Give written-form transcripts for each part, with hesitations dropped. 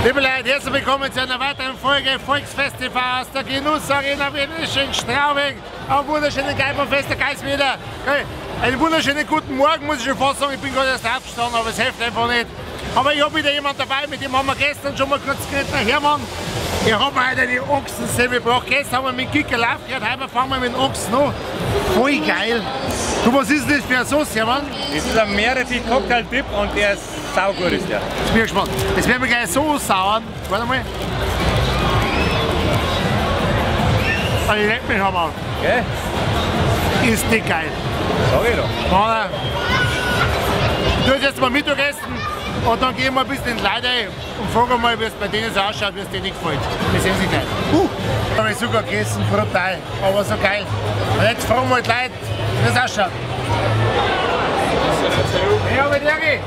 Liebe Leute, herzlich willkommen zu einer weiteren Folge Volksfestival aus der Genussarena Wien-Isching, Straubing. Am wunderschönen Gaibaumfest, der Geist wieder. Einen wunderschönen guten Morgen, muss ich schon fast sagen. Ich bin gerade erst aufgestanden, aber es hilft einfach nicht. Aber ich habe wieder jemanden dabei, mit dem haben wir gestern schon mal kurz geredet, der Hermann. Ich habe mir heute die Ochsensemmel gebracht. Gestern haben wir mit Kicker live gehört, heute fangen wir mit dem Ochsen an. Voll geil. Du, was ist denn das für eine Sauce, Hermann? Das ist ein Meerrettich-Cocktail-Dip und der ist saugut, ist der. Jetzt bin ich gespannt. Das werden wir gleich so sauern. Warte mal. Also, leck mich einmal. Okay. Ist die geil. Sag ich doch. Mann, du hast jetzt mal Mittagessen und dann gehen wir ein bisschen in die Leute rein und fragen mal, wie es bei denen so ausschaut, wie es denen gefällt. Wir sehen sie gleich. Habe ich sogar gegessen, brutal, aber so geil. Und jetzt fragen wir die Leute, wie es ausschaut. Ja, mit Jerry.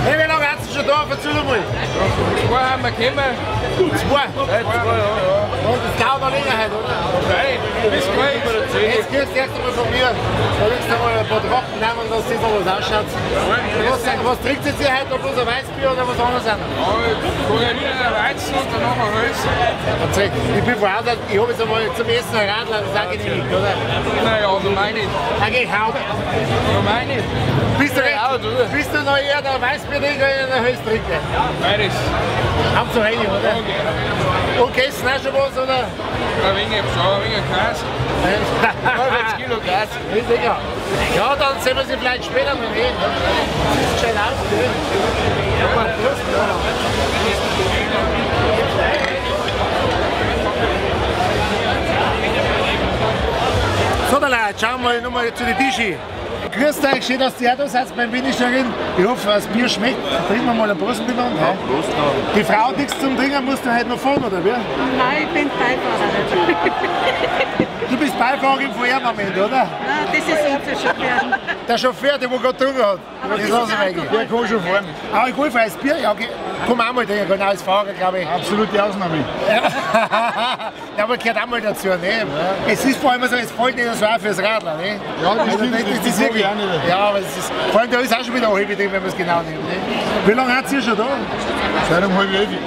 Hey, wie lange hast du schon da? Erzähl mal. Zwei haben wir gekommen. Zwei? Zwei, ja. Und das dauert noch länger heute, oder? Nein, bis gleich. Jetzt kriegst du erst einmal von mir. Da willst du einmal ein paar Tropfen nehmen, dass das noch was ausschaut. Was trinkt ihr jetzt hier heute? Ob bloß ein Weißbier oder was anderes? Ja, ich kann ein Weizen und danach ein Hölz. Ich bin woanders, ich habe jetzt einmal zum Essen ein Radler, das sage ich nicht, oder? Nein, ja, du meinst nicht. Okay, hau. Du meinst nicht. Bist du noch eher der Weißbiertrinker oder der Hölztrinker? Beides. Haben Sie rein, oder? Okay. Und gegessen auch schon was, oder? Ein wenig, schon ein wenig Käse. 45 Kilo Käse. Sicher. Ja, dann sehen wir sie vielleicht später noch reden. Sieht schön aus, gell? So, dann Leute, schauen wir nochmal zu den Tischen. Grüß euch, schön, dass ihr auch da seid beim Wienerscherin. Ich hoffe, das Bier schmeckt. Trinken wir mal einen Prost miteinander. Ja, Prost. Die Frau hat nichts zum Trinken, musst du heute noch fahren, oder wie? Nein, ich bin Beifahrerin. Du bist Beifahrerin von ihm am Ende, oder? Nein, das ist unser Chauffeur. Der Chauffeur, der gerade getrunken hat. Aber das das lasse ist ich eigentlich. Der kann schon fahren. Aber alkoholfreies Bier, ja, okay. Kann man auch mal trinken, genau als Fahrer, glaube ich. Absolute Ausnahme. Ja, aber gehört auch mal dazu, ne? Ja. Es ist vor allem so, es fällt nicht so auf fürs Radler, ne? Ja, das stimmt, das ist wirklich. Auch nicht. Ja, aber es ist, vor allem da ist auch schon wieder eine halbe drin, wenn man es genau nimmt. Ne? Wie lange hat ihr schon da? Seit um 10:30.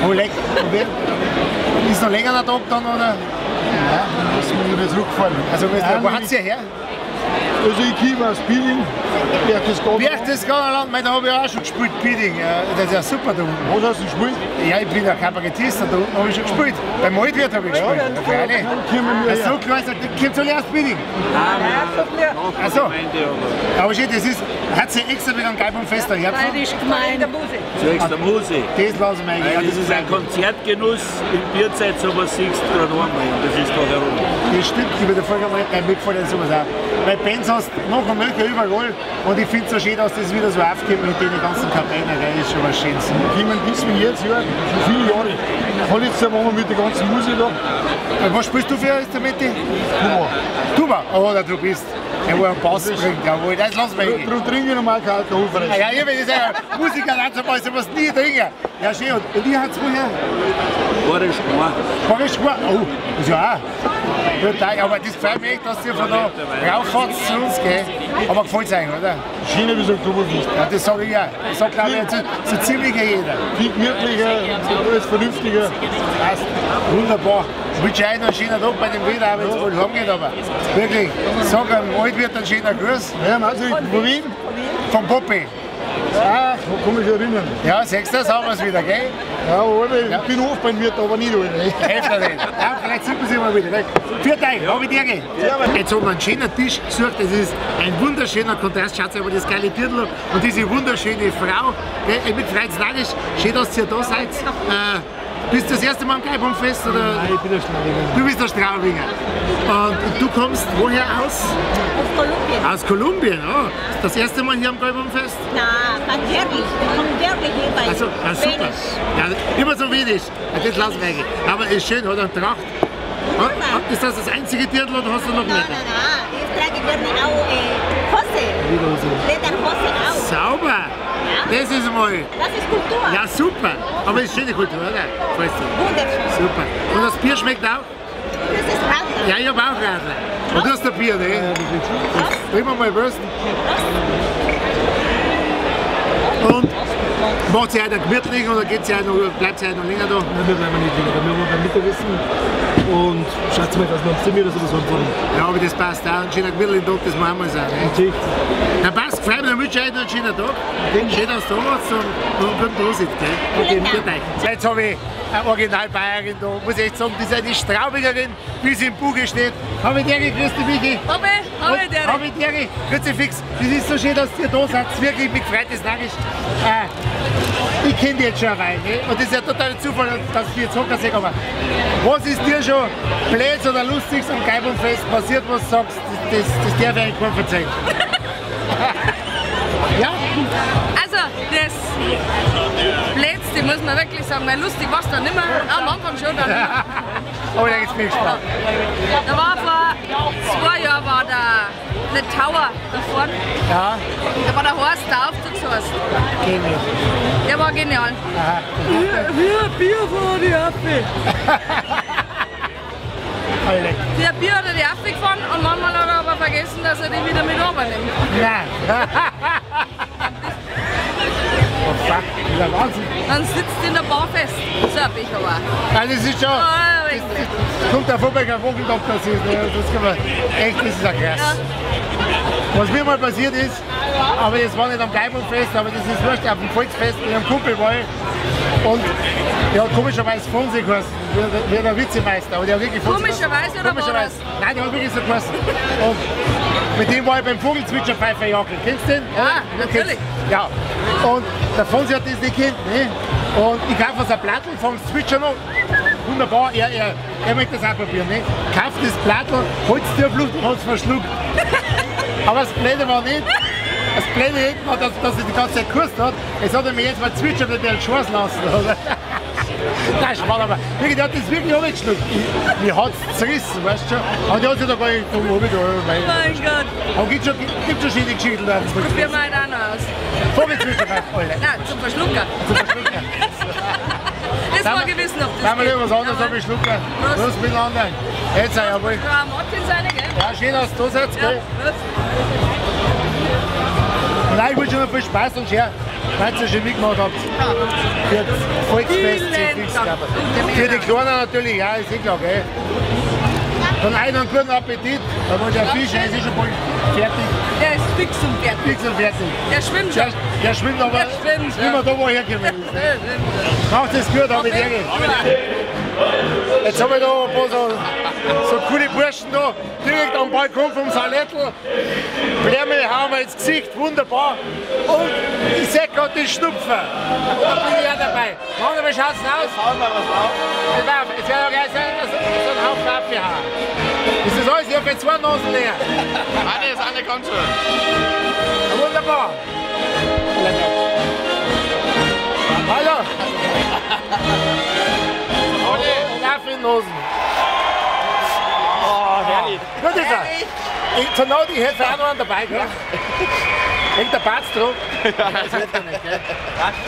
Oh, leck. Und wie? Ist noch länger der Tag dann, oder? Nein, dann müssen wir wieder zurückfahren. Also, wo hat ihr her? Also ich komme aus Piding, Berchtesgadener. Berchtesgadener Land, da habe ich auch schon gespielt, Piding. Das ist ja super da unten. Was hast du gespielt? Ja, ich bin ja Kabarettist und da unten habe ich schon gespielt. Beim Altwirt habe ich gespielt. Ja, ja, so klar, kommt soll ich aus Piding? Nein, Ach so. Aber schön, das ist, hat sie extra wieder ein Gaibaumfest daher gefahren? Bayerisch gemeint. Zuerst der Musik. Das lassen wir eigentlich. Ja, das ist ein Konzertgenuss in Bierzeit, sowas siehst du gerade einmal und das ist da herum. Das stimmt, ich bin der Folge mal, mir gefällt sowas auch. Weil Bands hast noch und nöcher überall und ich finde es so schön, dass das wieder so aufgeht mit den ganzen Kapellen, das ist schon was Schönes. Wir kommen bis jetzt, ja, schon viele Jahre. Vorletztes Jahr waren wir mit der ganzen Musik da. Und was spielst du für Instrumente? Tuba. Tuba? Oh, du bist der, wo einen Bass bringt, jawohl, das lassen wir eigentlich. Darum trinke ich normal kein Alkoholfreies. Ja, ich bin ja Musiker, dann zum sowas nie trinken. Ja, schön. Und ihr habt woher? Bayerisch Gmar. Bayerisch Gmar? Oh, ist ja auch. Brutal. Aber das freut mich echt, dass ihr von da rauffahrt zu uns, gell? Aber gefällt es euch, oder? Schöner wie so ein Oktoberfest. Ja, das sage ich ja. Das sagt, glaube ich, so ziemlich jeder. Viel gemütlicher, alles vernünftiger. Passt. Wunderbar. Ich wünsche euch noch einen schönen Tag bei dem Wetter, auch wenn es wohl heimgeht, aber wirklich, sag einem Altwirt einen schönen Gruß. Ja, also, von wem? Vom Poppy. Ach, da kann mich erinnern. Ja, siehst du, das haben wir es wieder, gell? Ja, aber ich ja. bin oft beim Wirt, aber nicht alle. Hilft ja nicht. Ja, vielleicht sieht man sich mal wieder. Viert euch, hab ich dir. Jetzt haben wir einen schönen Tisch gesucht, das ist ein wunderschöner Kontrast. Schaut euch mal das geile Dirndl und diese wunderschöne Frau. Ich bin freut narrisch, schön, dass ihr da seid. Bist du das erste Mal am Gaibaumfest? Oder? Nein, ich bin der Straubinger. Du bist der Straubinger. Und du kommst woher aus? Aus Kolumbien. Aus Kolumbien, oh. Das erste Mal hier am Gaibaumfest? Nein, fast jährlich. Ich komme jährlich hier bei also, ah, super. Ja, immer so wenig. Ja, das lassen wir eigentlich. Aber ist schön, oder? Tracht. Und, ist das das einzige Dirndl oder hast du noch mehr? Nein, nein, nein. Ich trage gerne auch Hose. Lederhose auch. Sauber. Ja. Das ist mal. Das ist Kultur. Ja, super. Aber es ist schöne Kultur, oder? Wunderschön. Super. Und das Bier schmeckt auch? Das ist Radler. Ja, ich habe auch Radler. Und du hast ein Bier, ne? Prost. Trinken wir mal Würsten. Prost. Und Macht ihr heute einen gemütlichen oder geht's ihr noch, bleibt ihr heute noch länger da? Nein, wir bleiben nicht länger da. Wir wollen beim Mittagessen und schaut mal, dass wir am 7 oder so heimfahren. Ja, aber das passt auch. Ein schöner gemütlichen Tag, das muss einmal sein. Ne? Natürlich. Na passt, freut mich, dann wünsche ich euch noch einen schönen Tag. Okay. Schön, dass du da warst und guten Prosit. Gell? Okay, gut. Jetzt habe ich eine Original-Bayerin da, muss ich echt sagen, das ist eine Straubingerin, wie sie im Buche steht. Habe ich dir, grüß dich, Michi. Habe ich dir, Kruzifix. Das ist so schön, dass ihr da seid. Wirklich, mich freut das narrisch. Ich kenne dich jetzt schon eine Weile, ne? Und das ist ja total Zufall, dass ich jetzt hocken sehe. Aber was ist dir schon blöd oder lustig am Gaiblfest passiert, was du sagst, das darf ich eigentlich keinem verzeihen? Ja? Also, das Blödste muss man wirklich sagen, weil lustig war es dann nicht mehr, am Anfang schon dann nicht mehr. Aber da geht's mir gespannt. Da war vor 2 Jahren war der Tower da vorne. Ja. Da war der Horst, der Aufzugshorst. Genial. Der war genial. Aha. Wie ein Bier vor die Affe. Der Bier hat er die Affe gefahren und manchmal hat er aber vergessen, dass er die wieder mit runter nimmt. Nein. Oh fuck, das ist ein Wahnsinn. Dann sitzt in der Bar fest. So ein Becher war. Nein, das ist schon. Das kommt davon, weil kein Vogeldoktor das ist. Das kann man, echt, das ist ja krass. Ja. Was mir mal passiert ist, aber das war nicht am Gaiblfest, aber das ist wurscht, auf dem Volksfest mit einem Kumpel war ich. Und der hat komischerweise Fonsi geheißen, wie der Witzemeister. Aber der hat wirklich Fonsi. Komischerweise oder komischerweise? War das? Nein, der hat wirklich so geheißen. Und mit dem war ich beim Vogelzwitscherpfeifer Jackel. Kennst du den? Ja, natürlich. Ja. Und der Fonsi hat das nicht kennt, ne? Und ich kaufe so ein Plattel, fang's zwitschern an. Wunderbar, er möchte das auch probieren, ne? Kauft das Plattel, holt's dir auf Luft und hat's verschluckt. Aber das Blöde war nicht, das Blöde war, dass er die ganze Zeit gekostet hat. Es hat er mir jetzt mal zwitschern, dass er den Scheiß lassen. Oder? Nein, Spaß, aber wirklich, der hat das wirklich auch nicht geschluckt. Mir hat's zerrissen, weißt du schon. Aber der hat sich da gar nicht drum oben. Oh mein Gott. Aber gibt schon schöne Geschichten da. Das probieren wir heute auch noch aus. Vogelzwitschern, alle. Nein, zum Verschlucken. Zum Verschlucken. Das war gewiss noch. Das wir lieber was anderes am Verschlucken. Prost miteinander. Jetzt sei jawohl. Ja, Martin seine, gell? Ja, schön, dass du da seid, gell? Ja, und euch wünsche ich noch viel Spaß und schön, weil ihr schon mitgemacht habt. Für das Volksfest. Für die Kleinen natürlich, ja, ist eh klar, gell? Dann euch noch einen guten Appetit. Da war der Fisch, der ist eh schon bald fertig. Der ist fix und fertig. Fix und fertig. Der schwimmt schon. Der schwimmt aber. Der schwimmt. Nicht mehr da, wo er hergekommen ist. Ne? Macht es gut, hab ich dir. Jetzt haben wir da ein paar so coole Burschen da, direkt am Balkon vom Salettl. Blärme hauen wir ins Gesicht, wunderbar. Und ich sehe gerade den Schnupfen. Und da bin ich auch dabei. Machen wir, wie schaut's denn aus? Hauen wir was auf. Jetzt werde ich gleich so einen Haufen Apfel hauen. Ist das alles? Ich habe jetzt 2 Nasen leer. Eine kommt schon. Wunderbar. Hallo. Und in Nosen. Oh, herrlich. Gut ist er. Zur Not, ich hätte auch noch einen dabei, gell? Hängt der Batz drauf? Ja. Das wird ja nicht, gell?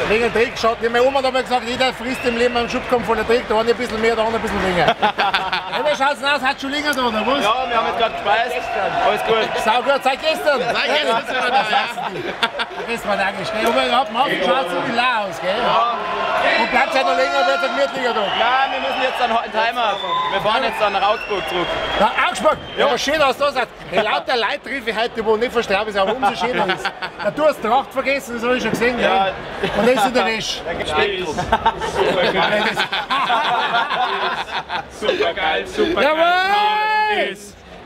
Wegen Trick schaut nicht. Meine Oma hat mal gesagt, jeder frisst im Leben einen Schubkampf voller Trick. Der eine ein bisschen mehr, der andere ein bisschen weniger. Ja, wie schaut's denn aus? Hat schon länger da, oder was? Ja, wir haben jetzt gerade gespeist. Alles gut. Sau gut, seit gestern. Seit gestern sind wir da, ja. Das war eigentlich, gell? Aber überhaupt schaut es so leer aus, gell? Ja. Und bleibt halt noch länger, wird es gemütlicher da. Nein, wir müssen jetzt dann in Heimat. Wir fahren jetzt dann nach Augsburg zurück. Nach Augsburg? Ja, aber schön, dass du da seid. Hey, lauter Leute treffe ich heute, wo nicht verstrahlt ist, aber umso schöner ist. Ja, du hast Tracht vergessen, das habe ich schon gesehen, gell? Ja. Und das ist in der Wäsche. Spektrum. Super geil, super geil.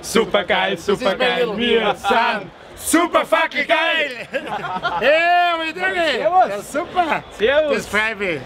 Super geil, super geil. Wir sind super fucking geil! Hey, wie Servus! Ja, super! Servus! Das freut mich.